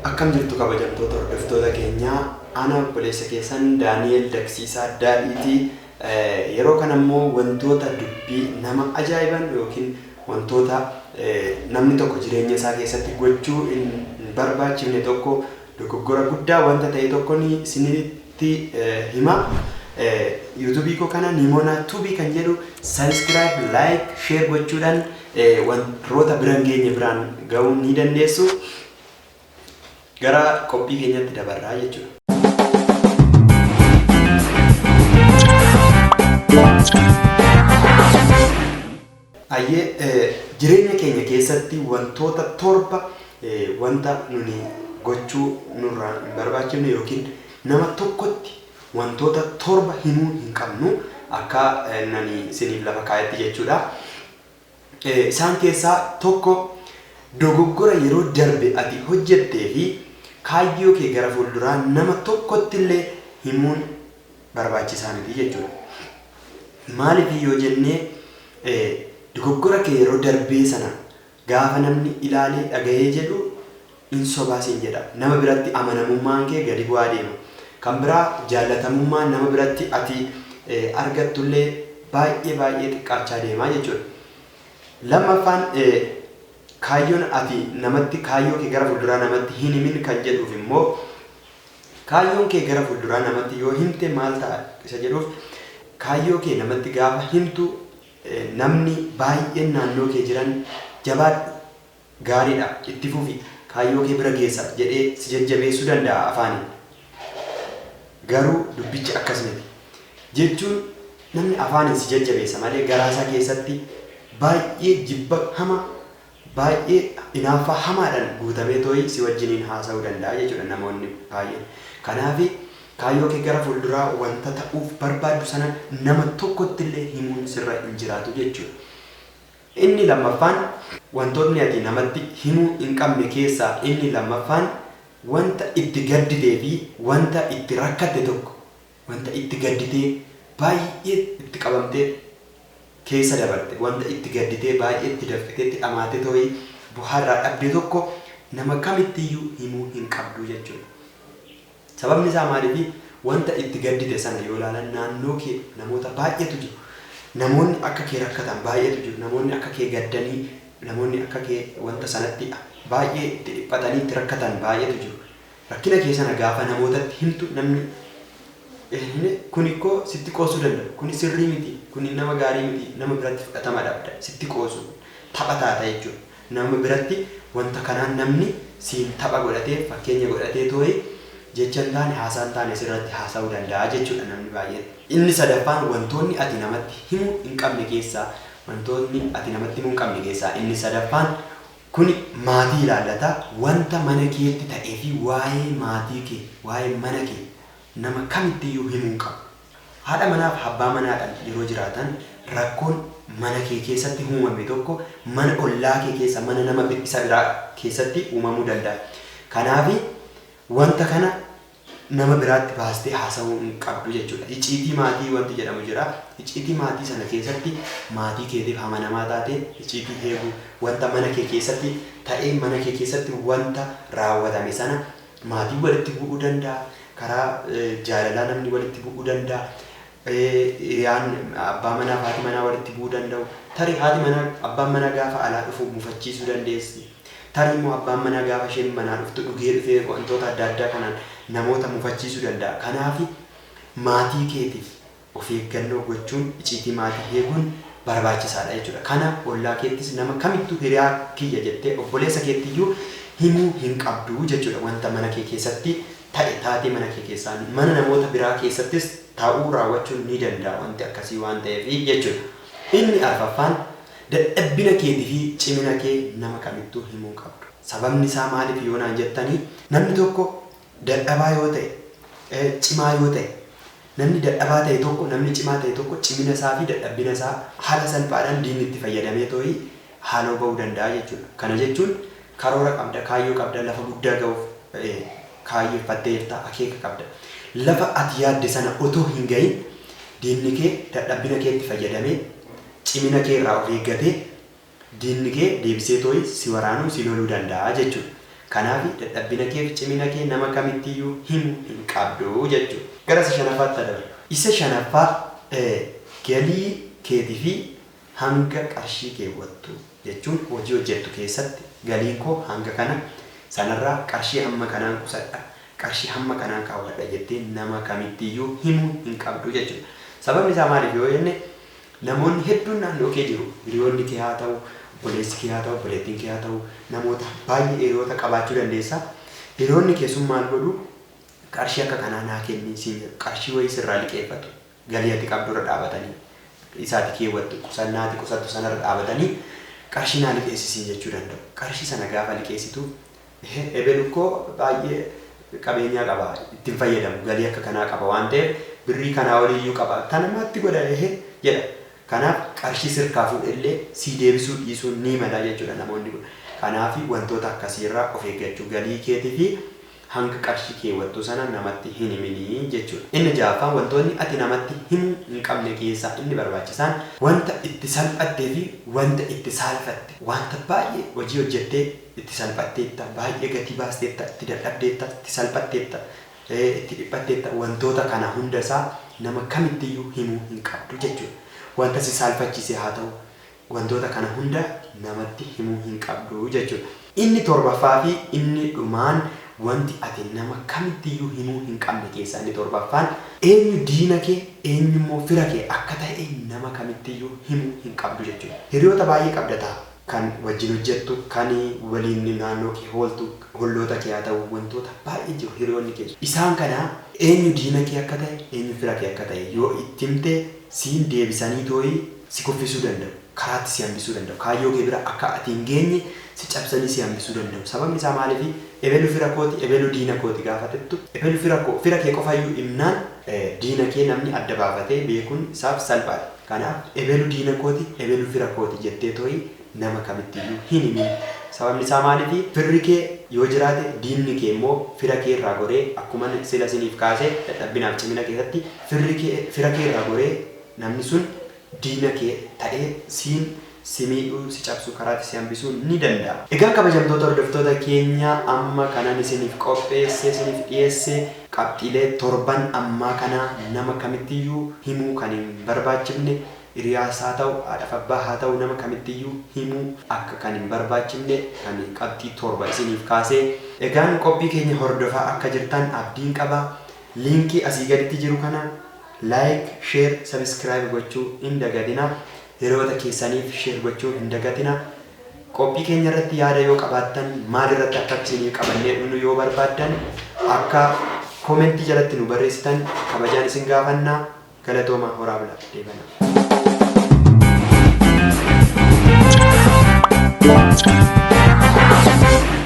Akkam jirtu kabajamtoota hordoftoota keenyaa? Ana obboleessa keessan Daani'el Daksiisaa Daadhiiti. Yeroo kana immoo wantoota dubbii nama ajaa'iban yookiin wantoota namni tokko jireenya isaa keessatti gochuu hin barbaachifne tokko, dogoggora guddaa wanta ta'e tokko ni isinitti hima. Yuutuubii koo kana Nimona Tuubii kan jedhu subscribe, like, share gochuudhaan wantoota bira hin geenye biraan ga'uu ni dandeessu. Gara qophii keenyatti dabarraa jechuudha. Ayyee, jireenya keenya keessatti wantoota 7 wanta nuni gochuu nurraa hin barbaachifne yookiin nama tokkotti wantoota 7 himuu hin qabnu akka nani isiniif lafa kaa'etti jechuudha. Isaan keessaa tokko, dogoggora yeroo darbe ati hojjettee fi kaayyoo kee gara fuulduraa nama tokkottillee himuun barbaachisaa miti jechuudha. Maaliif yoo jennee, dogoggora kee yeroo darbee sana gaafa namni ilaalee dhagahee jedhu in sobaa siin jedha. Nama biratti amanamummaan kee gadi bu'aa deema. Kan biraa, jaallatamummaan nama biratti ati argattullee baay'ee baay'ee xiqqaachaa deema jechuudha. Lammaffaan, kaayyoon ati namatti kaayyoo kee gara fuulduraa namatti hin himin kan jedhuuf immoo, kaayyoon kee gara fuulduraa namatti yoo himte maal ta'a isa jedhuuf, kaayyoo kee namatti gaafa himtu namni baay'een naannoo kee jiran jabaadhu, gaariidha, itti fufi, kaayyoo kee bira geessa jedhee si jajjabeessuu danda'a afaaniin. Garuu dubbichi akkas miti. Jechuun namni afaaniin si jajjabeessa malee garaasaa keessatti baay'ee jibba hamaa, baay'ee inaaffaa hamaadhaan guutamee tooyi si wajjiniin haasa'uu danda'a jechuudha namoonni baay'een. Kanaaf kaayyoo kee gara fuulduraa wanta ta'uuf barbaaddu sana nama tokkottillee himuun sirra hin jiraatu jechuudha. Inni lammaffaan, wantootni ati namatti himuu hin qabne keessaa inni lammaffaan, wanta itti gadditee fi wanta itti rakkatte tokko, wanta itti gadditee baay'ee itti qabamtee keessa dabarte, wanta itti gadditee baay'ee itti dafqitee itti dhamaatee tooyi bu'aa irraa dhabde tokko nama kamittiyyuu himuu hin qabdu jechuudha. Sababni isaa maaliifi? Wanta itti gaddite sana yoo ilaalan naannoo kee namoota baay'eetu jiru. Namoonni akka kee rakkatan baay'eetu jiru. Namoonni akka kee gaddanii, namoonni akka kee wanta sanatti baay'ee itti dhiphatanii itti rakkatan baay'eetu jiru. Rakkina kee sana gaafa namootatti himtu namni kuni koo sitti qoosuu danda'u. Kuni sirrii miti, kuni nama gaarii miti, nama biratti fudhatama dhabda. Sitti qoosu, tapha taata jechuudha. Nama biratti wanta kanaan namni siin tapha godhatee, fakkeenya godhatee tooyi jecha hin taane, haasaa hin taane sirratti haasa'uu danda'a jechuudha namni baay'een. Inni sadaffaan, wantoonni ati namatti himuu hin qabne keessaa, wantoonni ati namatti himuu hin qabne keessaa inni sadaffaan kuni maatii ilaallata. Wanta mana keetti ta'ee fi waa'ee maatii kee, waa'ee mana kee nama kamittiyyuu himuu hin qabdu. Haadha manaa fi abbaa manaadhaan yeroo jiraatan rakkoon mana kee keessatti uumame tokko mana ollaa kee keessa, mana nama isa biraa keessatti uumamuu danda'a. Kanaaf wanta kana nama biraatti baastee haasa'uu hin qabdu jechuudha. Icciitii maatii wanti jedhamu jira. Icciitii maatii sana keessatti maatii keetiif amanamaa taatee icciitii eeguu, wanta mana kee keessatti ta'ee mana kee keessatti wanta raawwatame sana maatiin walitti bu'uu danda'a. Karaa jaalalaa namni walitti bu'uu danda'a. Hiriyaan abbaa manaa fi haati manaa walitti bu'uu danda'u. Tarii haati manaa abbaan manaa gaafa alaa dhufu mufachiisuu dandeessi. Tarii immoo abbaan manaa gaafa isheen manaa dhuftu dhugee dhufee wantoota adda addaa kanaan namoota mufachiisuu danda'a. Kanaaf maatii keetiif of eeggannoo gochuun, iciitii maatii eeguun barbaachisaadha jechuudha. Kana ollaa keettis, nama kamittuu, hiriyaa kiyya jettee obboleessa keettiyyuu himuu hin qabdu jechuudha. Wanta mana kee keessatti ta'e, taatee mana kee keessaa, mana namoota biraa keessattis ta'uu raawwachuun ni danda'a wanti akkasii waan ta'eef jechuudha. Inni arfaffaan, dadhabbina keetii fi cimina kee nama kamittuu himuu hin qabdu. Sababni isaa maaliif yoo naan jettanii, namni tokko dadhabaa yoo ta'e, cimaa yoo ta'e, namni dadhabaa ta'e tokko, namni cimaa ta'e tokko cimina isaa fi dadhabbina isaa haala salphaadhaan diinni itti fayyadamee tooyi haaloo ba'uu danda'a jechuudha. Kana jechuun karoora qabda, kaayyoo qabda, lafa guddaa ga'uuf kaayyeffatteerta, akeeka qabda. Lafa ati yaadde sana otoo hin ga'in diinni kee dadhabbina keetti fayyadamee, cimina kee irraa of eeggatee diinni kee deebisee tooyi si waraanuu, si loluu danda'a jechuudha. Kanaaf dadhabbina kee fi cimina kee nama kamittiyyuu himuu hin qabdu jechuudha. Gara isa shanaffaatti dabarra. Isa shanaffaa galii keetii fi hanga qarshii keewwattu jechuun hojii hojjettu keessatti galiin koo hanga kana, sanarraa qarshii hamma kanaan qusadha, qarshii hamma kanaan kaawwadha jettee nama kamittiyyuu himuu hin qabdu jechuudha. Sababni isaa maaliif yoo jenne, namoonni hedduun naannoo kee jiru. Hiriyoonni kee haa ta'u, obboleessi kee haa ta'u, obboleettiin kee haa ta'u, namoota baay'ee hiriyoota qabaachuu dandeessa. Hiriyoonni kee sun maal godhu? Qarshii akka kanaa naa kenni siin jedhu. Qarshii wayii sirraa liqeeffatu. Galii ati qabdurra dhaabatanii, isaati keewwattu, qusannaa ati qusattu sanarra dhaabatanii qarshii naa liqeessi siin jechuu danda'u. Qarshii sana gaafa liqeessitu, ebelu koo baay'ee qabeenyaa qaba, ittiin fayyadamu, galii akka kanaa qaba waan ta'eef birrii kanaa oliyyuu qaba, tanamaatti godha jedha. Kanaaf qarshii sirkaa fuudhellee sii deebisuu dhiisuu ni mala jechuudha namoonni kun. Kanaaf wantoota akkasiirraa of eeggachuu, galii keetii fi hanga qarshii keewwattuu sana namatti hin himinii jechuudha. Inni ja'affaan, wantoonni ati namatti himuu hin qabne keessaa inni barbaachisaan, wanta itti salphattee fi wanta itti saalfatte. Wanta baay'ee hojii hojjettee itti salphatteetta, baay'ee gatii baasteetta, itti dadhabdeetta, itti salphatteetta, itti dhiphatteetta, wantoota kana hunda isaa nama kamittiyyuu himuu hin qabdu jechuudha. Wanta si saalfachiise haa ta'u, wantoota kana hunda namatti himuu hin qabdu jechuudha. Inni torbaffaa fi inni dhumaan, wanti ati nama kamittiyyuu himuu hin qabne keessaa inni torbaffaan, eenyu diina kee, eenyu immoo fira kee akka ta'e nama kamittiyyuu himuu hin qabdu jechuudha. Hiriyoota baay'ee qabda ta'a. Kan wajjin hojjettu, kan waliin naannoo kee ooltu, holloota kee haa ta'u, wantoota baay'ee jiru hiriyoonni kee. Isaan kana eenyu diina kee akka ta'e, eenyu fira kee akka ta'e yoo itti himte, siin deebisanii too'ii si kuffisuu danda'u. Karaatti si hambisuu danda'u. Kaayyoo kee bira akka ati hin geenye si cabsanii si hambisuu danda'u. Sababni isaa maaliifi? Ebelu fira kooti, ebelu diina kooti gaafatettu, ebelu fira koo, fira kee qofayyuu himnaan diina kee namni adda baafatee beekuun isaaf salphaadha. Kanaaf ebelu diina kooti, ebelu fira kooti jettee too'ii nama kamittiyyuu hin himin. Sababni isaa maaliifi? Firri kee yoo jiraate, diinni kee immoo fira kee irraa goree, akkuma sila isiniif kaasee dadhabbinaaf cimina keessatti, firri kee fira kee irraa goree namni sun diina kee ta'ee siin si miidhuu, si cabsuu, karaatti si hambisuu ni danda'a. Egaa kabajamtoota hordoftoota keenya, amma kanan isiniif qopheesse, isiniif dhiyeesse, qabxiilee torban ammaa kana nama kamittiyyuu himuu kan hin barbaachifne, hiriyaas haa ta'u, haadhaaf abbaa haa ta'u, nama kamittiyyuu himuu akka kan hin barbaachifne kan qabxii 7 isiniif kaasee. Egaan qophii keenya hordofaa akka jirtan abdiin qaba. Liinkii asii gaditti jiru kana like, share, subscribe gochuu hin dagatina. Hiriyoota keessaniif share gochuu hin dagatina. Qophii keenya irratti yaada yoo qabaattan, maal irratti akka isinii qabannee dhufnu yoo barbaaddan, akka koomentii jalatti nu barreessitan kabajaan isin gaafanna. Galatooma, horaa bulaa, deebanaa.